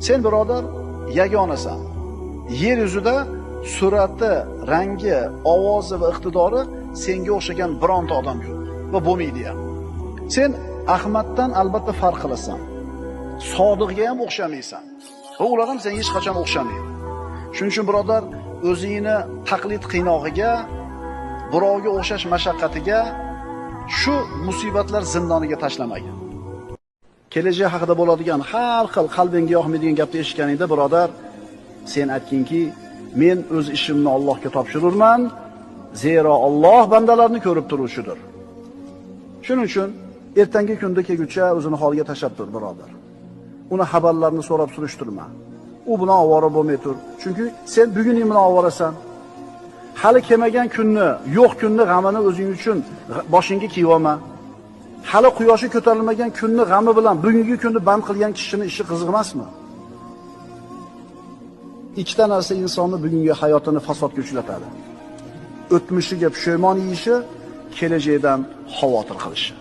Sen birodar yagonasan. Yer yuzida surati, rangi, ovozi va iqtidori senga o'xshagan bironta odam yo'q va bo'lmaydi ham. Sen Ahmaddan albatta farq qilasan. Sodiqga ham o'xshamaysan. Va ular ham senga hech qachon o'xshamaydi. Shuning uchun birodar, o'zingni taqlid qiynog'iga, birovga o'xshash mashaqqatiga, shu musibatlar zindoniga tashlamagin. Kelajak haqida bo'ladigan har xil qalbingga yoqmaydigan gapni eshitganingda birodar, sen aytginki, men o'z ishimni Allohga topshirurman, zero Alloh bandalarni ko'rib turuvchidir. Shuning uchun ertangi kunda kelguncha o'zini holiga tashlab tur birodar. Uni xabarlarini so'rab surishtirma. U bilan ovora bo'lmay tur. Chunki sen buguning bilan ovorasan. Hali kelmagan kunni, yo'q kunni g'amini o'zing uchun boshingga kiyib olma. Hali quyoshi ko'tarilmagan kunni g'ami bilan bugungi kunni band qilgan kishining ishi qiziq emasmi? Ikkita narsa insonni bugungi hayotini fasodga uchratadi. O'tmishiga pushaymon yeyishi, kelajakdan xavotir qilishi.